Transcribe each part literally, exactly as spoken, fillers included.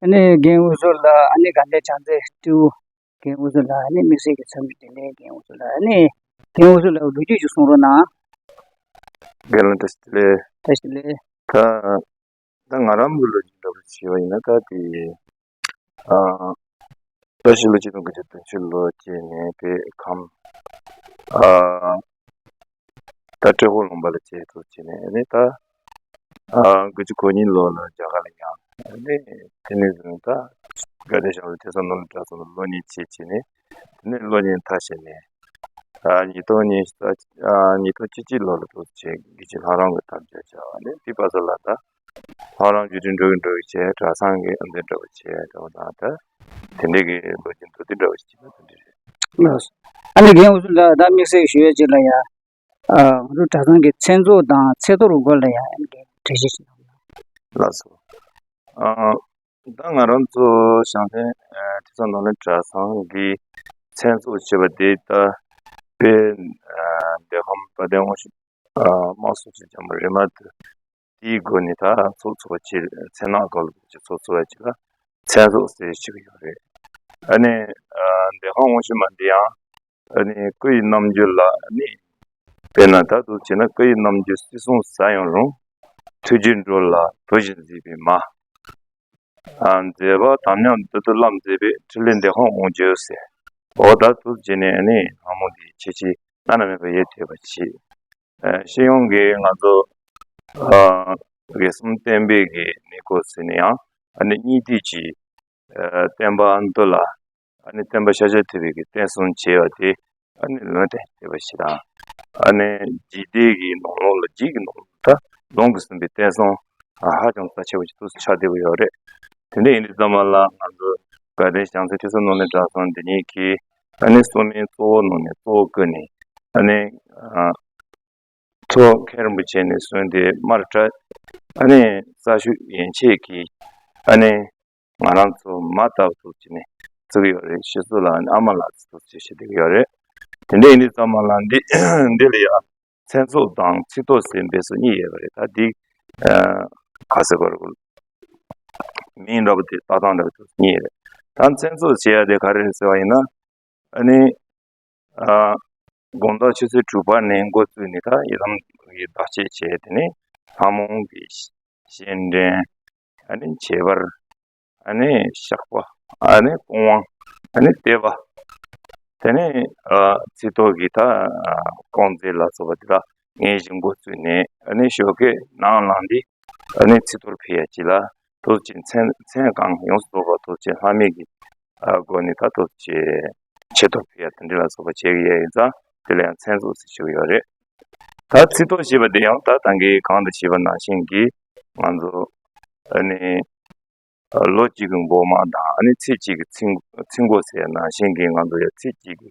ཨ་ནི་རྒན་འུ་ཟུར་ལ་ཨ་ནི་དགའ་ལྡན་བྱང་རྩེ་སྤྲེའུ་རྒན་འུ་ཟུར་ལ་ཨ་ནི་དམིགས་བསལ་གྱི་འཚམས་འདྲི་བདེ་ལེགས། རྒན་འུ་ཟུར་ལ་ཨ་ནི་རྒན་འུ་ཟུར་ལ་ལོ་རྒྱུས་ཅིག་གསུང་རོགས་གནང་། རྒན་ལགས་བཀྲ་ཤིས་བདེ་ལེགས། བཀྲ་ཤིས་བདེ་ལེགས། ད་ད་ང་རང་གི་ལོ་རྒྱུས་འདྲ་པོ་བྱས་པ་ཡིན་ན། ད་དེ་ཨ་བཀྲ་ཤིས་ལོ་གཅིག་སྟོང་དགུ་བརྒྱ་བདུན་ཅུ་ལོ་བརྒྱད་ནས་དེ་ཁམས་ཨ་ད་ཏྲེ་ཧོར་ལུང་པ་ལ་བྱས་ཐུབ་བྱས་ནས་ནི་ད་ཨ་དགུ་བཅུ་གོ་གཉིས་ལོ་ལ་རྒྱ་གར་ལ་ཡང་ནི་དེ་ནས་བཟུང་ད་དགའ་ལྡན་ཤང་ལ་ཐེ་ས་ནོར་ལ་གྲྭ་ཚང་ལ་སློབ་གཉེར་བྱས་བྱས་ནས། དེ་ནས་སློབ་གཉེར་མཐར་ཕྱིན་ནས་ཨ་ཉིས་སྟོང་ཉི་ཤུ་རྩ་ཨ་ཉིས་སྟོང་བཅུ་གཅིག་ལོ་ལ་ཐུག་བྱས་དགེ་ཆེ་ལྷ་རམས་ཀྱི་དམ་བཅའ་བྱས་པ་ནས་དེ་བར་དུ་ལ་ད་ལྷ་རམས་བརྒྱུད་འཕྲིན་འགྲོ་གི་འགྲོ་གི་བྱས། གྲྭ་ཚང་གི་ཨ་འདི་འདྲ་བ་བྱས་འདྲ་བ་དང་། ད་དེ་འདྲའི་གི་ལོ་རྒྱུས་མདོར་བསྡུས་འདྲ་བ་ཞིག་བྱས་ན་དེ་འདྲ་རེད། ལགས་སོ། ཨ་ནི་རྒན་འུ་ཚོ་ལ་ད་དམིགས་བསལ་ཞུ་ཡ་ཅིག་ལ་ཡ། ཨ་ང་ཚོ་གྲྭ་ཚང་གི་མཚན་ཚོགས་དང་ཚེས་གཏོར་སྐོར་ལ་ཡ་ཨ་ནི་འགྲེལ་བཤད་ཅིག་གནང་། ལགས་སོ། ཨ་ད་ང་རང་ཚོ་ཞང་ཐན་ཨ་ཐེ་ས་ནོར་གླིང་གྲྭ་ཚང་གི་མཚན་ཚོགས་ཞེས་པ་དེ་ད་དཔེ་ཨ་འདོད་ཁམས་དཔལ་ལྡན་དབང་ཕྱུག་ཨ་དམག་ཟོར་གྱི་རྒྱལ་མོ་རེ་མ་ཏི་དེའི་སྒོ་ནས་ད་ཚོགས་ཚོགས་པ་ཅིག་མཚན་ནག་སྒང་ལ་ཅིག་ཚོགས་ཚོགས་པ་ཅིག་ལ་མཚན་ཚོགས་ཟེར་ཞུ་གི་ཡོད་རེད། ཨ་ནི་ཨ་འདོད་ཁམས་དབང་ཕྱུག་མ་འདི་ཡང་ཨ་ནི་སྐུ་ཡི་རྣམ་འགྱུར་ལ་ཨ་ནི་དཔེར་ན་ད་དུ་བྱས་ན། སྐུ་ཡི་རྣམ་འགྱུར་སྲིད་གསུམ་གསལ་ཡང་རུང་། ཐུགས་རྗེའི་འགྲོ་ལ་བུ་བཞིན་གཟིགས་པའི་མ། ཨ་མཛད་པ་དམ་ཉམས་བདུད་དུ་བརླམས་མཛད་པའི་འཕྲིན་ལས་འདོད་ཁམས་དབང་ཕྱུག་ཟེར། འོ་ད་དུ་བྱས་ནས་ཨ་ནི་ལྷ་མོ་འདི་ཁྱེད་ཀྱིས་བླ་ན་མེད་པ་ཡིད་ཐེབས་པ་བྱེད། ཨ་སྤྱི་ཡོངས་ཀྱི་ང་ཚོ་ཨ་དགེ་གསུམ་བསྟན་པའི་གི་གནས་སྐོར་ཟེར་ནས་ཡང་ཨ་ནི་སྙིང་ཐིག་གི་ཨ་བསྟན་པ་མདོ་ལ་ཨ་ནི་བསྟན་པ་ཤཱཀྱ་ཐུབ་པའི་གི་བསྟན་སྲུང་བྱས་པ་དེ་ཨ་ནི་ལུང་བསྟན་བྱས་པ་ཞིག་དང་། ཨ་ནི་འཇིག་རྟེན་གྱི་ནང་ལོགས་ལ་འཇིག་གི་ནང་ལོགས་ད་ལུང་གིས་ཟིན་པའི་བསྟན་སྲུང་ཧ་ཅང་རྩ་ཆེ་བ་ཞིག་ཏུ་ཆགས་བསྡད་པ་ཡོད་རེད། དེ་འདྲ་ཡིན་དུས་ཙམ་པ་ལ་ང་ཚོ་དགའ་ལྡན་བྱང་རྩེ་ཐེ་ས་ནོར་གླིང་གྲྭ་ཚང་འདི་ཉིད་ཀྱིས་ཨ་ནི་སྲུང་མའི་གཙོ་བོ་ནང་ནས་གཙོ་བོ་བཀུར་ནས། ཨ་ནི་ཨ་མཚོ་མཁན་རིན་པོ་ཆེ་ནས་བཟུང་སྟེ་མར་གྲྭ་ཨ་ནི་རྩ་ཤུགས་ཡན་ཆད་ཀྱིས་ཨ་ནི་ང་རང་ཚོ་མ་ལྟ་བུ་ཐུགས་ཀྱི་ནས་བརྩི་གི་ཡོད་རེད། ཞེས་སོགས་ལ་ཨ་མ་ལགས་ཚོ་ཐུགས་རྗེ་ཆེ་ཞུ་བསྡད་ཀྱི་ཡོད་རེད། དེ་འདྲ་ཡིན་དུས་ཙམ་པ་ལ་འདི་འདི་ལ་ཡང་མཚན་ཚོགས་དང་ཚིག་ཐོ་ཟེར་འབེབས་སོ་གཉིས་ཡོད་པ་རེད། ད་འདི་ཨ་ག་ཟེར་དགོས་རེད། མིང་འདྲ་པོ་དེ་ལྟ་སྟངས་འདྲ་པོ་དེ་གཉིས་རེད། ད་མཚན་ཚོགས་བྱེད་ཡ་དེ་ག་རེ་རེད་ཟེར་བ་ཡིན་ན། ཨ་ནི་ཨ་དགོང་དག་ཆུ་ཚོད་དྲུག་པ་ནས་འགོ་བཙུགས་ནས་ད་ཡི་དམ་གྱི་བདག་གཅེས་བྱས། དེ་ནས་ལྷ་མོ་གི་སྤྱན་འདྲེན། ཨ་ནི་མཆོད་པར། ཨ་ནི་བཤགས་པ། ཨ་ནི་སྐུ་དབང་། ཨ་ནི་བསྟོད་པ། དེ་ནས་ཨ་ཚིག་ཐོ་གི་ད་ཨ་སྐོང་རྫས་ལ་སོགས་པ་དེ་དག་ངེས་ཤིང་འགོ་བཙུགས་ནས། ཨ་ནི་ཞོགས་ཀས་ནང་ལངས་ཏེ་ཨ་ནི་ཚིག་ཐོར་ཕུལ་ཡ་གཅིག་ལ་ཐུགས་རྗེ་ཆེ། མཚན་མཚན་གང་ཡོངས་སུ་རྫོགས་པ་ཐུགས་རྗེ་ཆེ་ལྷ་མོ་གི་ཨ་སྒོ་ནས་ད་ཐུགས་རྗེ་ཆེ་ཆེ་ཐོར་ཕུལ་ཡ་དེ་འདྲ་ལ་སོགས་པ་བྱེད་ཀྱི་ཡོད་ཡིན་ཙང་། དེ་ལ་ཡང་མཚན་ཚོགས་ཟེར་ཞུ་གི་ཡོད་རེད། ད་ཚིག་ཐོ་ཞེས་པ་དེ་ཡང་ད་ད་གིན་གོང་དུ་ཞུས་པ་ནང་བཞིན་གྱི་ང་ཚོ་ཨ་ནི་ལོ་གཅིག་གི་འགོ་མ་དང་། ཨ་ནི་ཚེས་གཅིག་གི་ཚེས་ཚེས་འགོ་ཟེར་ནང་བཞིན་གྱི་ང་ཚོ་ཡང་ཚེས་གཅིག་གི་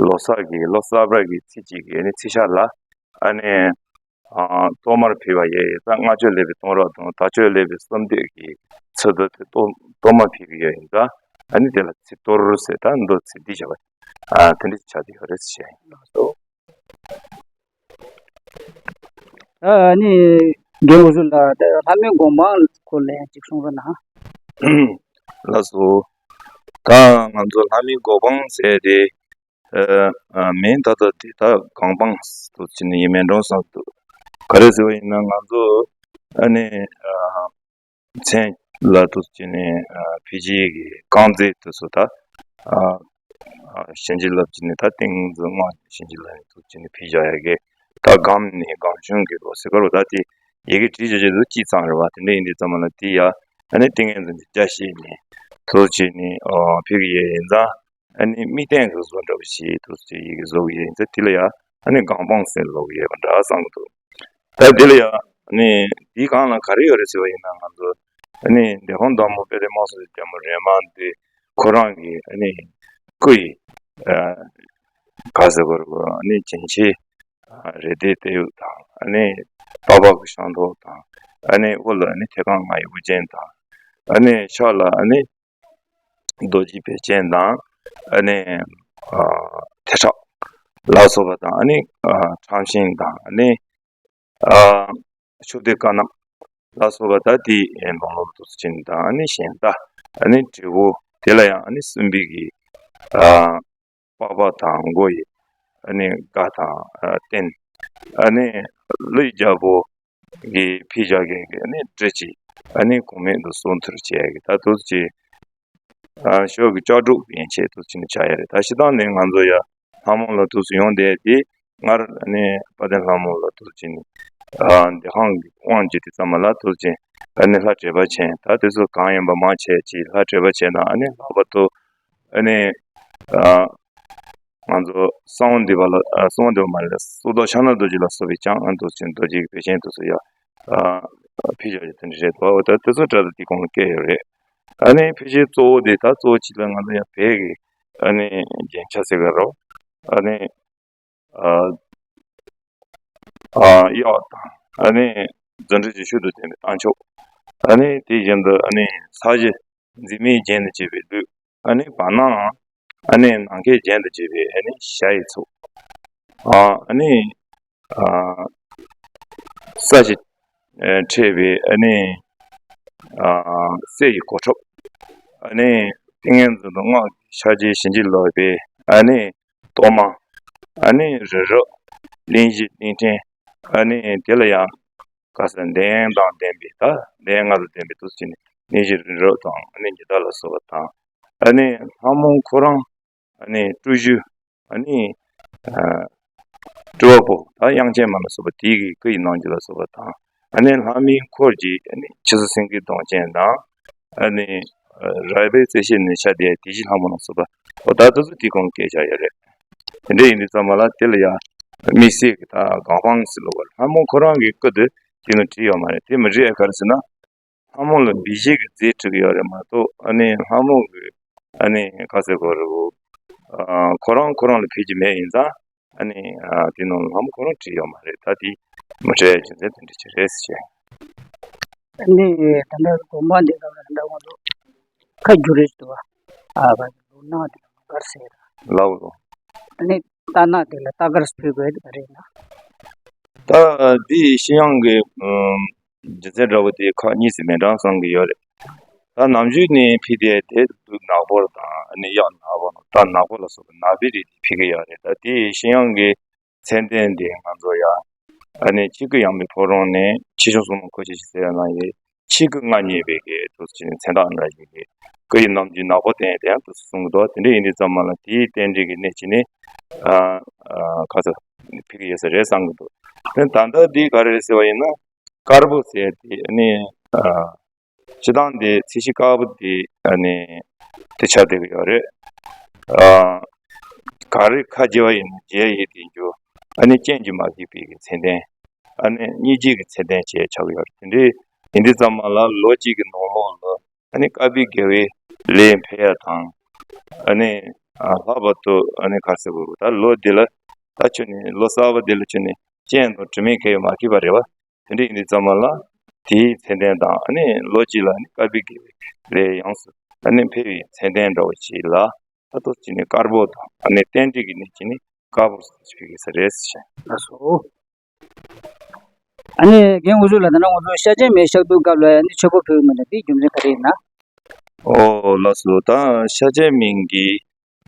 ལོ་གསར་གྱི་ལོ་གསར་པ་གི་ཚེས་གཅིག་གི་ཨ་ནི་ཚེས་ཤར་ལ་ཨ་ནི་ཨ་གཏོར་མར་ཕུལ་བ་ཡོད་ཡིན་ཙང་། སྔགས་བརྗོད་ལེགས་པའི་གཏོང་རོགས་དང་། དལ་འབྱོར་ལེགས་པའི་གསོལ་འདེབས་ཀྱི་ཚིག་ཐོ་དེ་གཏོར་གཏོར་མར་ཕུལ་གྱི་ཡོད་ཡིན་ཙང་། ཨ་ནི་དེ་ལ་ཚིག་གཏོར་ཟེར། ད་མདོ་ཚིག་འདི་བྱ་བ་ཨ་དེ་འདྲ་ཆགས་བསྡད་ཡོད་རེད་ཟེར་བཤད་ཡིན། ལགས་སོ། ད་ཨ་ནི་རྒན་འུ་ཚོ་ལ་ད་ལྷ་མོའི་སྒོམ་སྤང་སྐོར་ལ་ཡང་ཅིག་གསུང་རོགས་གནང་། ལགས་སོ། ད་ང་ཚོ་ལྷ་མོའི་སྒོམ་སྤང་ཟེར་དེ་ཨ་ཨ་མིང་ད་ལྟ་དེ་ད་སྒོམ་སྤང་དུ་ཕྱིན་ནས་ཡིན་མིན་འགྲོ་བསམ་འདུག་ག་རེ་ཟེར་བ་ཡིན་ན། ང་ཚོ་ཨ་ནི་ཨ་མཚན་ལ་དུ་བྱས་ནས་ཨ་ཕལ་ཆེར་གྱི་རྐང་རྩེད་དུ་སོ་ད་ཨ་ཨ་བྱིན་གྱིས་བརླབས་བྱས་ནས། ད་ཏིང་འཛིན་སྔགས་བྱིན་གྱིས་བརླབས་ནས་དུ་བྱས་ནས་ཕུལ་བཞག་ཡ་གི། ད་སྒོམ་ནི་སྒོམ་བྱུང་གི་རོ་ཟེར་ག་རོ། ད་དེ་ཡི་གེ་བྲིས་བྱས་བྱས་དུ་གཅིག་ཙམ་རེད་བ། དེ་འདྲ་ཡིན་དུས་ཙམ་པ་ལ་དེ་ཡ་ཨ་ནི་ཏིང་ངེ་འཛིན་གྱི་རྒྱ་བཤད་ནས་དུ་བྱས་ནས་ཨ་ཕུལ་གི་ཡོད་ཡིན་ཙང་། ཨ་ནི་དམིགས་རྟེན་གྱི་བཟོ་འདྲ་བོ་ཞིག་དུ་བྱས་ཡི་གེ་བཟོ་གི་ཡོད་ཡིན་ཙང་། དེ་ལ་ཡ་ཨ་ནི་སྒོམ་སྤང་ཟེར་ལབ་ཀྱི་ཡོད་པ་འདྲ་བསམ་གྱི་འདུག་ད་འདི་ལ་ཡང་ནི་འདིའི་སྒང་ལ་ག་རེ་ཡོད་རེད་ཟེར་བ་ཡིན་ན། ང་ཚོ་ནི་འདོད་ཁམས་དམ་པོ་དཔལ་ལྡན་དམག་ཟོར་རྒྱལ་མོ་རེ་མ་ཏི་ཁོ་རང་གི་ནི་སྐུ་ཡི་ཨ་ག་ཟེར་དགོས་རེད། ནི་བྱིན་ཆེ་རེ་ལྡེ་སྟེ་ཡུག་དང་། ནི་པགས་པ་གི་ཤིང་ཏོག་དང་། ནི་དབུ་ལ་ནི་ཐེ་གང་ང་ཡི་དབུ་ཅན་དང་། ནི་ཕྱག་ལ་ནི་རྡོ་རྗེ་བེ་ཅོན་དང་། ཨ་ནི་ཨ་ཐེ་ཁྲག་ལ་སོགས་པ་དང་། ཨ་ནི་ཨ་ཁྲམ་ཤིང་དང་། ཨ་ནི་ཨ་ཤུག་སྡེར་ཀ་ནག་ལ་སོགས་པ་ད་དེའི་ནང་ལོགས་སུ་ཕྱིན་དང་། ཨ་ནི་གཞན་དག་ ཨ་ནི་དྲིལ་བུ་དེ་ལ་ཡང་ཨ་ནི་གསུམ་པའི་གི་ཨ་པགས་པ་དང་མགོ་ཡི་ཨ་ནི་སྒ་དང་ཨ་རྟེན། ཨ་ནི་ཀླུ་ཡི་རྒྱལ་པོ་གི་ཕི་བཞག་གི་གི་ཨ་ནི་སྤྲེལ་གྱི་ཨ་ནི་གོང་མེད་དུ་སོ་མཐུར་བྱས་གི་ད་དུ་ཅི་ཨ་ཤོག་གི་ལྕགས་སྒྲོག་ཡན་ཆད་དུ་ཕྱིན་ནས་བྱ་ཡ་རེད། ད་ཕྱི་ཐང་ནས་ང་ཚོ་ཡ་ལྷ་མོ་ལ་དུས་སུ་ཡོང་བསྡད་དེ་སྔར་ནས་དཔལ་ལྡན་ལྷ་མོ་ལ་དུས་ཕྱིན་ནས་ཨ་འདི་ཧང་གི་དབང་བྱེད་དེ་ཙམ་མ་ལ་དུས་ཕྱིན་ཨ་ནི་ལྷ་བྲེས་པ་ཆེན་ད་དེ་ཚོ་གང་ཡིན་པ་མ་བྱས་ཀྱི་ལྷ་བྲེས་པ་ཆེན་དང་ཨ་ནི་ལྷག་པར་དུ་ཨ་ནི་ཨ་ང་ཚོ་གསང་བ་འདུས་པ་ལ་ཨ་གསང་བ་འདུས་པ་མ་རེད། སྲོག་བདག་ཕྱག་ན་རྡོ་རྗེ་ལ་སོགས་པའི་ཀྱང་ཨ་དུས་ཕྱིན་རྡོ་རྗེ་གི་བེ་ཆེན་དུ་སོ་ཡ་ཨ་ཕི་བཞག་ཡོད་དེ་འདྲ་རེད་དོ། ད་དེ་ཚོ་འདྲ་ད་དེ་གོང་ལ་བཀལ་ཡོད་རེད། ཨ་ནི་ཕལ་ཆེར་གཙོ་བོ་དེ་ད་གཙོ་བོ་གཅིག་ལ་ང་ཚོ་ཡང་བོད་ཀྱི་ཨ་ནི་རྒྱན་ཆ་ཟེར་གི་རོ། ཨ་ནི་ཨ་ཨ་གཡག་དང་ཨ་ནི་རྫུ་འཕྲུལ་གྱི་ཤུལ་དུ་བསྟན་པའི་རྟ་མཆོག་ཨ་ནི་དེ་བཞིན་དུ་ཨ་ནི་ས་གཞི་འཛིན་མའི་རྒྱན་དུ་བྱས་པའི་ལུས། ཨ་ནི་བར་སྣང་ཨ་ནི་ནམ་མཁའི་རྒྱན་དུ་བྱས་པའི་ཨ་ནི་ཞྭ་ཡི་ཚོགས། ཨ་ནི་ཨ་ས་གཞི་ཨ་འཕྲད་པའི་ཨ་ནི་ཨ་གསེར་གྱི་གོ་ཁྲབ། ཨ་ནི་ཏིང་ངེ་འཛིན་དང་སྔགས་ཀྱི་ཕྱག་རྒྱའི་བྱིན་གྱིས་རློབ་པའི་ཨ་ནི་གཏོར་མ། ཨ་ནི་རི་རབ་གླིང་བཞི་གླིང་ཕྲན། ཨ་ནི་དེ་ལ་ཡང་ག་ས་གདན་དང་ལྡན་པའི་ད་གདན་ལྔ་དང་ལྡན་པའི་དུས་ཕྱིན་ནས་གླིང་བཞི་རི་རབ་དང་ཨ་ནི་ཉི་ཟླ་ལ་སོགས་པ་དང་། ཨ་ནི་ལྷ་མོ་ཁོ་རང་ཨ་ནི་སྤྲུལ་གཞུང་ཨ་ནི་ཨ་སྤྲུལ་བ་པོ་ད་དབྱངས་ཅན་མ་ལ་སོགས་པ་དེའི་གི་སྐུ་ཡི་རྣམ་འགྱུར་ལ་སོགས་པ་དང་། ཨ་ནི་ལྷ་མིའི་འཁོར་གྱི་ཨ་ནི་ཕྱི་སོ་སེང་གེའི་གདོང་ཅན་དང་། ཨ་ནི་ཨ་རལ་པའི་རྩེ་ཤེད་ནས་ཤར་དེ་དེ་བཞིན་ལྷ་མོ་ལ་སོགས་པ་འོ་ད་དུ་ཚོ་དེའི་གོང་སྐད་ཆ་ཡོད་རེད། དེ་འདྲ་ཡིན་དུས་ཙམ་པ་ལ་དེ་ལ་ཡང་དམིགས་བསལ་གྱི་ད་གང་སྤང་ཟེར་ལོ་བར་ལྷ་མོ་ཁོ་རང་གི་སྐུ་དེ་དེ་ནི་བྲིས་ཡོད་མ་རེད། དེ་མི་བྲིས་ཨེ་ག་རེ་ཟེར་ན། ལྷ་མོ་ལ་འབུལ་བཞེས་ཀྱི་རྫས་སྤྲད་ཀྱི་ཡོད་རེད་མ་གཏོགས་ཨ་ནི་ལྷ་མོ་གི་ཨ་ནི་ག་ཟེར་དགོས་རེད་བོ། ཨ་ཁོ་རང་ཁོ་རང་ལ་ཕུལ་གྱི་མེད་ཡིན་ཙང་ཨ་ནི་ཨ་དེ་ནང་ལ་ལྷ་མོ་ཁོ་རང་བྲིས་ཡོད་མ་རེད། ད་དེ་མི་སྤྲད་རྒྱུ་མཚན་དེ་འདྲ་ཅིག་རེད་ཟེར་བྱས། ཨ་ནི་ད་ལྟ་དགོན་པ་འདི་ག་ལ་ད་ལྟ་ང་ཚོ་ཁ་བསྒྱུར་རེད་འདུག་བ། ཨ་བ་ལོ་ན་དེ་ལ་མ་གར་ཟེར། ལའོ་ལོ། ཨ་ནི་རྟ་ནག་དེ་ལ་རྟ་གར་ཕུལ་དགོས་དེ་ག་རེད་ན། ད་འདི་ཤི་ཡང་གི་ཨམ། རྒྱུ་མཚན་འདྲ་བོ་དེ་ཁག་གཉིས་སུ་མེད་གྲངས་བསམ་གྱི་ཡོད་རེད། ད་ནམ་རྒྱུན་ནས་ཕི་དེ་དེ་དུག་ནག་པོ་དང་ཨ་ནི་གཡག་ནག་པོ་དང་རྟ་ནག་པོ་ལ་སོགས་པའི་ནག་པའི་རིགས་དེ་ཕི་གི་ཡོད་རེད། ད་དེ་ཤི་ཡང་གི་མཚན་ལྡན་དེ་ང་ཚོ་ཡ་ཨ་ནི་ཆོས་སྐུ་ཡངས་པའི་ཕོ་བྲང་ནས་ཆོས་སྐྱོང་སྲུང་མ་འཁོར་བཅས་ཀྱི་ཟེར་ཡ་ནང་ཡོད། ཆོས་སྐུ་མངའ་བརྙེས་པའི་གི་དུས་སུ་ནི་མཚན་རྟགས་འདྲ་ཞིག་གི་སྐུ་ཡི་རྣམ་འགྱུར་ནག་པོ་བསྟན་ཡ་དེ་ཡང་དུས་སུ་གསུང་གི་འདུག་དེ་འདྲ་ཡིན་དུས་ཙམ་མ་ལ་དེའི་རྟེན་འབྲེལ་གྱི་གནད་ཀྱིས་ནི་ཨ་ཨ་ཁ་ཚ་ཕི་གི་ཡོད་ས་རེད་བསམ་གི་འདུག་དེ་ད་ལྟ་འདི་ག་རེ་རེད་ཟེར་བ་ཡིན་ན། དཀར་པོ་ཟེར་དེ་ནི་ཨ་སྤྱི་བཏང་དེ་ཚེས་བཞི་དཀར་པོ་དེ་ཨ་ནི་དེ་ཆགས་བསྡད་ཀྱི་ཡོད་རེད། ཨ་ག་རེ་ཁ་རྗེ་བ་ཡིན་ན་རྗེ་ཡི་དེ་འཇུ་ཨ་ནི་རྐྱེན་གྱིས་མ་གིས་པའི་གི་མཚན་ལྡན་ཨ་ནི་སྙིང་རྗེ་གི་མཚན་ལྡན་བཅས་ཆགས་ཀྱི་ཡོད་རེད། དེ་འདྲའི་ཡིན་དུས་ཙམ་མ་ལ་ལོ་གཅིག་གི་ནང་ལོགས་ལ་ཨ་ནི་བཀའ་པོད་དགེ་བའི་ལས་འཕེལ་ཡ་དང་ཨ་ནི་ཨ་ལྷག་པར་དུ་ཨ་ནི་ག་རེ་ཟེར་དགོས་རེད། ད་ལོ་འདི་ལ་ད་ཁྱོད་ནི་ལོ་གསར་པ་འདི་ལ་ཁྱོད་ནི་རྐྱེན་དང་དྲི་མེད་མཁས་པས་མ་གིས་པ་རེད་བ། དེ་འདྲ་ཡིན་དུས་ཙམ་པ་ལ་དེའི་མཚན་ལྡན་དང་ཨ་ནི་ལོ་གཅིག་ལ་ཨ་ནི་བཀའ་པོད་དགེ་བའི་ལས་ཡོངས་སུ་ཨ་ནི་འཕེལ་བའི་མཚན་ལྡན་འདྲ་བོ་ཞིག་ལ་ད་ལྟོ་ཅི་ནས་དཀར་པོ་དང་ཨ་ནི་རྟེན་འབྲེལ་གྱི་གནད་ཀྱིས་ནི་དཀར་པོ་ཞིག་ཕུལ་གྱི་ས་རེད་ཟེར། ལགས་སོ། ཨ་ནི་རྒན་འུ་ཚོ་ལ་ད་ནང་འུ་ཚོ་ཤ་ཆེན་མའི་ཕྱག་ཐུག་སྐབས་ལ་ཨ་ནི་མཆོད་པ་ཕུལ་གྱི་མེད་ན་དེའི་རྒྱུ་མཚན་ག་རེ་ཡིན་ན། ཨོ་ལགས་སོ། ད་ཤ་ཆེན་མིན་གྱི་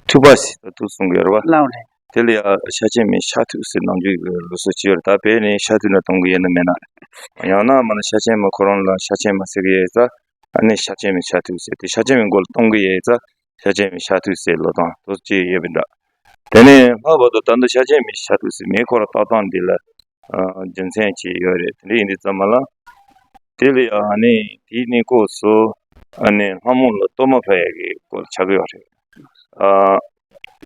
ཐུབ་པ་ཞིག་ད་ཐུག་གསུང་གི་ཡོད་རེད་བ། ལགས་རེད། དེ་ལ་ཡང་ཤ་ཆེན་མའི་ཤ་ཐུག་ཟེར་ནམ་རྒྱུན་ལུགས་སྲོལ་ཅིག་ཡོད་རེད། ད་བོད་ནས་ཤ་ཐུག་ལ་གཏོང་གི་ཡོད་ན་མེད་ན། ཡང་ན་མ་ན་ཤ་ཆེན་མ་ཁོ་རང་ལ་ཤ་ཆེན་མ་ཟེར་གི་ཡོད་ཙང་ཨ་ནི་ཤ་ཆེན་མའི་ཤ་ཐུག་ཟེར་དེ་ཤ་ཆེན་མའི་མགོ་ལ་གཏོང་གི་ཡོད་ཙང་ཤ་ཆེན་མའི་ཤ་ཐུག་ཟེར་ལོ་དང་དུ་ཅིག་ཡོད་པ་འདྲ། དེ་ནས་ལྷག་པར་དུ་ད་ལྟ་ཤ་ཆེན་མའི་ཤ་ཐུག་ཟེར་མིང་ཁོ་རང་བཏགས་སྟངས་འདི་ལ་ཨ་རྒྱུ་མཚན་ཅིག་ཡོད་རེད། དེ་འདྲ་ཡིན་དུས་ཙམ་པ་ལ་དེ་ལ་ཡང་ཨ་ནི་དེའི་གནས་སྐབས་སུ་ཨ་ནི་ལྷ་མོ་ལ་གཏོར་མ་ཕུལ་ཡ་གི་སྐོར་ཆགས་ཀྱི་ཡོད་རེད། ཨ་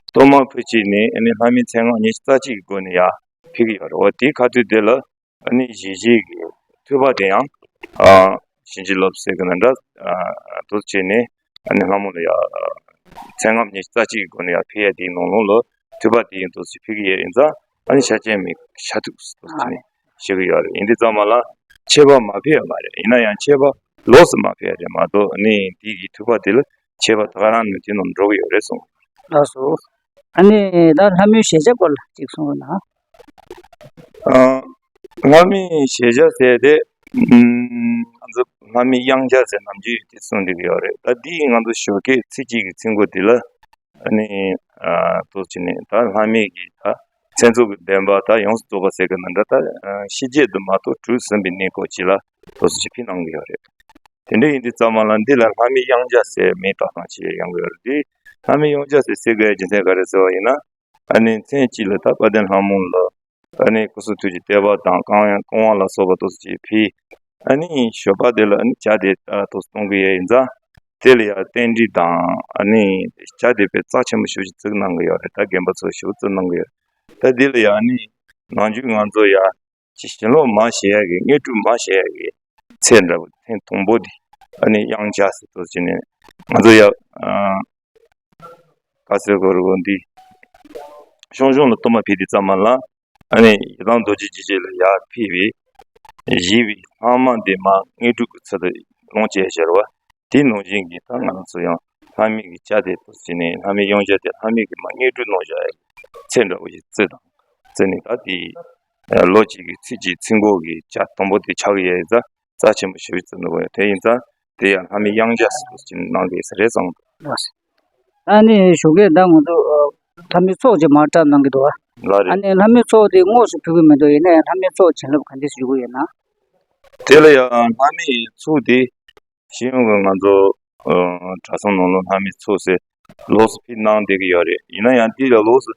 གཏོར་མ་ཕུལ་བྱས་ནས་ཨ་ནི་ལྷ་མོའི་མཚན་སྔགས་ཉི་ཤུ་རྩ་གཅིག་གི་སྒོ་ནས་ཡར་ཕུལ་གྱི་ཡོད་རེད། འོ་དེའི་ཁ་ཐུག་དེ་ལ་ཨ་ནི་ཞལ་བཞེས་ཀྱི་ཐུབ་པ་དེ་ཡང་ཨ་བྱིན་གྱིས་རློབས་ཟེར་གྱི་ན་འདྲ་ཨ་འདུག་བྱས་ནས་ཨ་ནི་ལྷ་མོ་ལ་ཡར་མཚན་སྔགས་ཉི་ཤུ་རྩ་གཅིག་གི་སྒོ་ནས་ཡར་ཕུལ་ཡ་དེའི་ནང་ལོགས་ལ་ཐུབ་པ་དེ་ཡང་འདུག་སེ་ཕུལ་གྱི་ཡོད་ཡིན་ཙང་ཨ་ནི་ཤ་ཆེན་མའི་ཤ་ཐུག་འདུག་བྱས་ནས་ཞུ་གི་ཡོད་རེད། ཡིན་དུས་ཙམ་པ་ལ་མཆོད་པ་མ་ཕུལ་ཡ་མ་རེད། ཡིན་ན་ཡང་མཆོད་པ་ལོགས་སུ་མ་ཕུལ་ཡ་རེད་མ་གཏོགས་ཨ་ནི་དེ་གི་ཐུབ་པ་དེ་ལ་མཆོད་པ་ད་ག་རང་ནས་དེ་ནང་འགྲོ་གི་ཡོད་རེད་གསུངས། ལགས་སོ། ཨ་ནི་ད་ལྷ་མོའི་ཞལ་ཆད་སྐོར་ལ་ཅིག་གསུང་རོགས་གནང་། ཨ་ལྷ་མོའི་ཞལ་ཆད་ཟེར་དེ་ཨམ་ ང་ཚོ་ལྷ་མི་དབྱངས་འཆར་ཟེར་ནམ་རྒྱུན་ཡོད་དེ་གསུངས་བསྡད་ཀྱི་ཡོད་རེད། ད་འདི་ང་ཚོ་ཞོགས་ཀས་ཚེས་གཅིག་གི་ཚེས་འགོ་འདི་ལ་ཨ་ནི་ཨ་ཏོག་ཙམ་ནས་ད་ལྷ་མི་གི་ད་མཚན་ཚོགས་ཀྱི་བདེན་པ་ད་ཡོངས་སུ་རྫོགས་པ་ཟེར་གི་ནི་འདྲ། ད་ཨ་ཕྱི་རྒྱལ་དུ་མ་གཏོགས་གྲུ་གསུམ་པའི་གནས་སྐོར་ཅིག་ལ་ཏོག་ཙམ་ཅིག་ཕུལ་གནང་གི་ཡོད་རེད། དེ་འདྲ་ཡིན་དུས་ཙམ་པ་ལ་འདི་ལ་ལྷ་མི་དབྱངས་འཆར་ཟེར་མིང་བཏགས་སྟངས་ཅིག་ཡོང་གི་ཡོད་རེད། དེ་ལྷ་མི་དབྱངས་འཆར་ཟེར་ཟེར་དགོས་ཡ་རྒྱུ་མཚན་ག་རེ་ཟེར་བ་ཡིན་ན། ཨ་ནི་མཚན་གཅིག་ལ་ད་དཔལ་ལྡན་ལྷ་མོ་ལ་ཨ་ནི་སྐུ་གསུང་ཐུགས་ཀྱི་བསྟོད་པ་དང་བསྐང་བསྐང་བ་ལ་སོགས་པ་ཏོག་ཙམ་ཅིག་ཕུལ། ཨ་ནི་ཞོགས་པ་དེ་ལ་ཨ་ནི་ཇ་དེ་ཏོག་ཙམ་གཏོང་གི་ཡོད་ཡིན་ཙང་། དེ་ལ་ཡང་རྟེན་འབྲེལ་དང་ཨ་ནི་ཇ་དེ་དཔེ་རྩ་ཆེན་པོ་ཞེ་པོ་ཅིག་བརྩི་གནང་གི་ཡོད་རེད། ད་རྒན་པ་ཚོ་ཞེ་པོ་བརྩི་གནང་གི་ཡོད། ད་དེ་ལ་ཡང་ཨ་ནི་ནམ་རྒྱུན་ང་ཚོ་ཡ་ཅིག་ཞལ་ལུང་མང་བཤད་ཡ་གི་དངོས་གྲུབ་མང་བཤད་ཡ་གི་ཚེ་འདྲ་བོ་ཐེངས་དང་པོ་དེ་ཨ་ནི་དབྱངས་འཆར་ཟེར་ཏོག་ཙམ་ནས་ང་ཚོ་ཡ་ཨ་ག་ཟེར་དགོས་རེད་འདི། ཆུང་ཆུང་ལ་གཏོར་མ་ཕུལ་དུས་ཙམ་པ་ལ་ཨ་ནི་ཡི་དམ་རྡོ་རྗེ་འཇིགས་བྱེད་ལ་ཡར་ཕུལ་བའི་བཞེས་པའི་ལྷག་མ་དེ་མར་དངོས་གྲུབ་ཀྱི་ཚུལ་དུ་ལོངས་སྤྱད་བཞག་པ། དེ་ནང་བཞིན་གྱི་ད་ང་ཚོ་ཡང་ལྷ་མི་གི་ཇ་དེ་ཏོག་ཙམ་ནས་ལྷ་མི་དབྱངས་འཆར་དེ་ལྷ་མི་གི་མར་དངོས་གྲུབ་ལོངས་བཞག་ཡ་ཚེ་འདྲ་བོ་ཞིག་བརྩི་དང་བརྩི་ནས། ད་དེ་ལོ་གཅིག་གི་ཚེས་གཅིག་ཚེས་འགོ་གི་ཇ་དང་པོ་དེ་ཆགས་ཀྱི་ཡོད་ཙང་རྩ་ཆེན་པོ་ཞེ་པོ་བརྩི་འདུག་གོ། དེ་ཡིན་ཙང་དེ་ཡང་ལྷ་མི་དབྱངས་འཆར་ཟེར་ཏོག་ཙམ་གནང་གི་ཡོད་ས་རེད་བསམ་གི་འདུག། ཨ་ནི་ཞོགས་ཀས་ད་ང་ཚོ་ཨ་ལྷ་མོའི་ཚོགས་ཅིག་མར་བཀྲམ་གནང་གི་འདུག་ཨ། ལགས་རེད། ཨ་ནི་ལྷ་མོའི་ཚོགས་དེ་དངོས་སུ་ཕུལ་གི་མི་འདུག། ཡིན་ན་ཡང་ལྷ་མོའི་ཚོགས་བྱིན་རླབས་ག་འདྲས་ཞུ་གི་ཡོད་ན། དེ་ལ་ཡང་ལྷ་མོའི་ཚོགས་དེ་སྤྱི་ཡོངས་ཀྱི་ང་ཚོ་ཨ་གྲྭ་ཚང་ནང་ལོགས་ལྷ་མོའི་ཚོགས་ཟེར་ལོགས་སུ་ཕུལ་གནང་བསྡད་ཀྱི་ཡོད་རེད། ཡིན་ན་ཡང་དེ་ལ་ལོགས་སུ་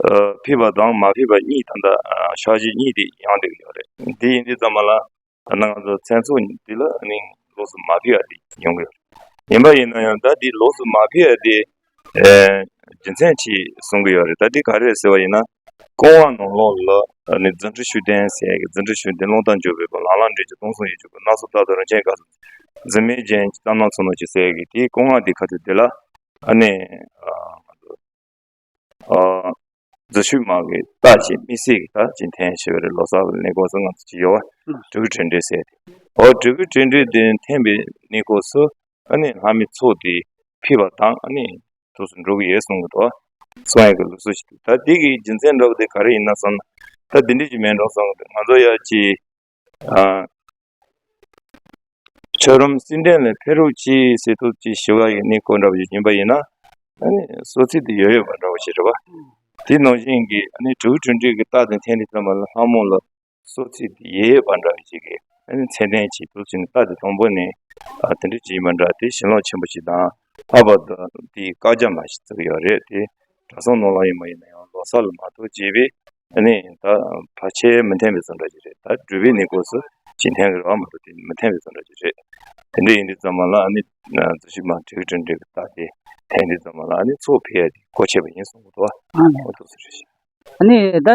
ཨ་ཕུལ་བ་དང་མ་ཕུལ་བ་གཉིས་ད་ལྟ་ཨ་ཕྱག་བཞེས་གཉིས་དེ་ཡོང་བསྡད་ཀྱི་ཡོད་རེད། དེ་ཡིན་དུས་ཙམ་པ་ལ། ད་ནང་ཚོ་མཚན་ཚོགས་འདི་ལ་ནི་ལོགས་སུ་མ་ཕུལ་བ་དེ་ཡོང་གི་ཡོད་རེད། ཡིན་པ་ཡིན་ན་ཡང་ད་འདི་ལོགས་སུ་མ་ཕུལ་བ་དེ་ཨེ་རྒྱུ་མཚན་ཅིག་གསུང་གི་ཡོད་རེད། ད་འདི་ག་རེ་རེད་ཟེར་བ་ཡིན་ན། ཀོང་བ་ནང་ལོགས་ལ་ནི་རྫུ་འཕྲུལ་ཤུགས་ལྡན་ཟེར་ཡ་གི། རྫུ་འཕྲུལ་ཤུགས་ལྡན་རླུང་རྟ་མགྱོགས་པའི་བུ། ལང་ལང་འགྲོས་ཀྱི་སྟོང་གསུམ་ཡིད་ཀྱི་བུ། སྣ་ཚོགས་རྟག་ཏུ་རིན་ཆེན་དཀར་གསུམ། འཛིན་མའི་རྒྱན་གྱི་གཏམ་སྣ་ཚོགས་ནོར་གྱི་ཟེར་ཡ་གི་དེའི་ཀོང་བ་འདི་ཁ་ཐུག་འདི་ལ་ཨ་ནི་ཨ་ང་ཚོ། ཨ་རྫུ་འཕྲུལ་དམག་གི་རྟ་ཅིག་དམིགས་བསལ་གྱི་རྟ་ཅིག་འཐེན་བྱས་པ་རེད། ལོ་གསར་གྱི་གནས་སྐབས་སུ་ང་ཚོ་ཅིག་ཡོད་པ། ཨ། སྤྲུལ་སྐུ་འཕྲིན་བསྒྲིགས་ཟེར་ཏེ། ཨོ་སྤྲུལ་སྐུ་འཕྲིན་བསྒྲིགས་དེ་འཐེན་པའི་གནས་སྐབས་སུ་ཨ་ནི་ལྷ་མོའི་ཚོགས་དེ་ཕུལ་བ་དང་ཨ་ནི་ཐུགས་སུ་འགྲོ་གི་ཡོད་གསུང་གི་འདུག། གསུང་ཡག་གི་ལུགས་སྲོལ་ཞིག་འདུག། ད་དེ་གི་རྒྱུ་མཚན་འདྲ་བོ་དེ་ག་རེ་ཡིན་ན་བསམ་ན། ད་དེ་འདྲ་ཅིག་མིན་འགྲོ་བསམ་གི་འདུག། ང་ཚོ་ཡ་ཅིག་ཨ། ཆོས་རམས་སྲིད་འབྲེལ་ལ་ཕེབས་རོགས་གྱིས་ཟེར་ཐུགས་ཀྱི་ཞུ་བ་ཡིན་ནི་ཁོ་འདྲ་བ་ཞིག་ཡིན་པ་ཡིན་ན། ཨ་ནི་གསོལ་ཚིགས་དེ་ཡོད་ཡོད་པ་འདྲ་བ་ཞིག་རེད་བ། དེ་ནང་བཞིན་གྱི་ཨ་ནི་སྤྲུལ་སྐུ་འཕྲིན་བསྒྲིགས་ཀྱི་རྟ་དེ་འཐེན་དུས་ཙམ་པ་ལ་ལྷ་མོ་ལ་གསོལ་ཚིགས་དེ་ཡོད་ཡོད་པ་འདྲ་བ་ཞིག་གི་ཨ་ནི་མཚན་ལྡན་གྱི་ཐུགས་ཀྱི་རྟ་དེ་དང་པོ་ནས་ཨ་དེ་འདྲ་ཅིག་ཡིན་པ་འདྲ། དེ་ཞེན་ལོག་ཆེན་པོ་ཞིག་དང་། ལྷག་པར་དུ་དེའི་བཀའ་རྒྱ་མ་ཞིག་བརྩི་གི་ཡོད་རེད་དེ། གྲྭ་ཚང་ནང་ལ་ཡིན་པ་ཡིན་ན་ཡང་ལོ་གསར་ལ་མ་གཏོགས་བྱས་པའི་ཨ་ནི་ད་ཕལ་ཆེར་མི་འཐེན་པའི་བཟོ་འདྲ་ཅིག་རེད། ད་སྒྲུབ་པའི་གནས་སྐབས་སུ་ཅིག་འཐེན་གི་རེད་བ། མ་གཏོགས་དེ་མི་འཐེན་པའི་བཟོ་འདྲ་ཅིག་རེད། དེ་འདྲ་ཡིན་དུས་ཙམ་པ་ལ་ཨ་ནི་རྫུ་འཕྲུལ་དམག་སྤྲུལ་སྐུ་འཕྲིན་བསྒྲིགས་ཀྱི་རྟ་དེ་འཐེན་དུས་ཙམ་པ་ལ་ཨ་ནི་ཚོགས་ཕུལ་ཡ་དེ་གོ་ཆོད་པ་ཡིན་གསུང་གི་འདུག་བ། ཨ་ནི་ད་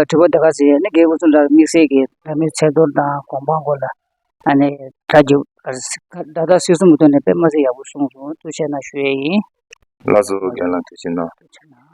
དྲི་བ་དེ་ག་ཟེར་ཡ་ནི་རྒན་གོ་ཚོ་འདྲ་དམིགས་བསལ་གྱི་ལྷ་མོའི་ཚེ་གཏོར་དང་གོ་འཕང་སྐོར་ལ་ཨ་ནི་གྲ་རྒྱུག་སྒྲ་དག་སྲིད་གསུམ་གྱི་ཐོག་ནས་དཔེ་མ་སྲིད་ཡག་པོ་གསུངས་སོང་། ཐུགས་རྗེ་གནང་ཞུ་ཡས་ཡིན། ལགས་སོ། རྒན་ལགས་ཐུགས་རྗེ་གནང་། ཐུགས་རྗེ་གནང་།